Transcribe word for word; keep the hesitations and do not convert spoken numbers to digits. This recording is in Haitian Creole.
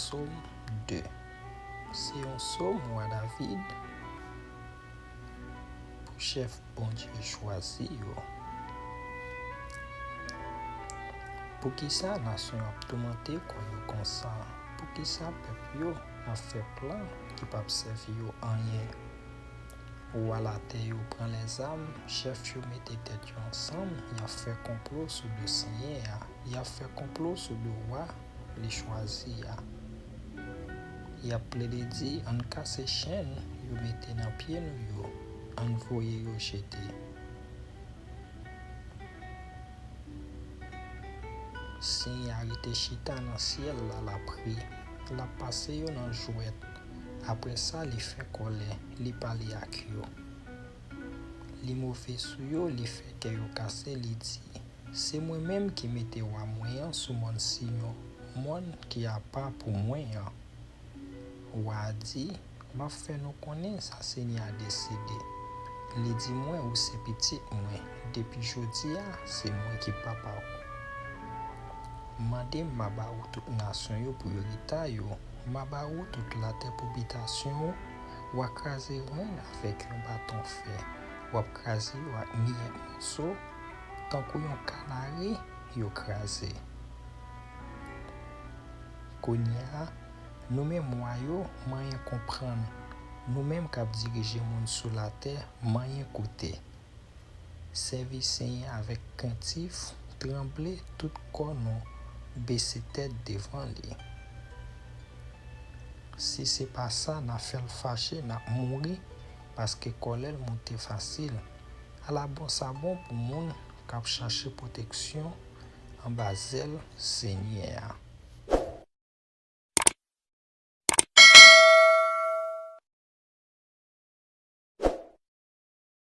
Sòm de. Se yon sòm wa David pou chèf Bondye chwazi yo. Poukisa nasyon yo ap toumante kò yo konsa? Poukisa pèp yo ap fè plan ki p ap sèvi yo anyen? Wa latè yo pran lèzam, chèf yo mete tèt yo ansanm, y ap fè konplo sou do Senyè a, y ap fè konplo sou do wa li chwazi a. Y ap plede di, ann kase chenn yo mete nan pye nou yo, ann voye yo jete. Senyè a rete chita nan syèl la, l ap ri. L ap pase yo nan jwèt. Apre sa, li fè kòlè, li pale ak yo. Li move sou yo, li fè kè yo kase, li di, se mwen menm ki mete wa mwen an sou mòn Siyon, mòn ki apa pou mwen an. Wa a di, m ap fè nou konnen sa Senyè a deside. Li di mwen, ou se pitit mwen, depi jodi a, se mwen ki papa w. Mande m, m a ba ou tout nasyon yo pou eritay ou, m a ba ou tout latè pou bitasyon ou. W a kraze ren avèk yon baton fè, w ap kraze yo ak miyèt moso, tankou yon kanari yo kraze. Kounye a, nou menm wa yo, manyen konprann, nou menm k ap dirije moun sou latè, manyen koute. Sèvi Senyè avèk krentif, tranble tout kò nou, bese tèt devan li. Si se pa sa, n a fè l fache, n ap mouri, paske kòlè l monte fasil. Ala bon sa bon pou moun k ap chache pwoteksyon anba zèl Senyè a.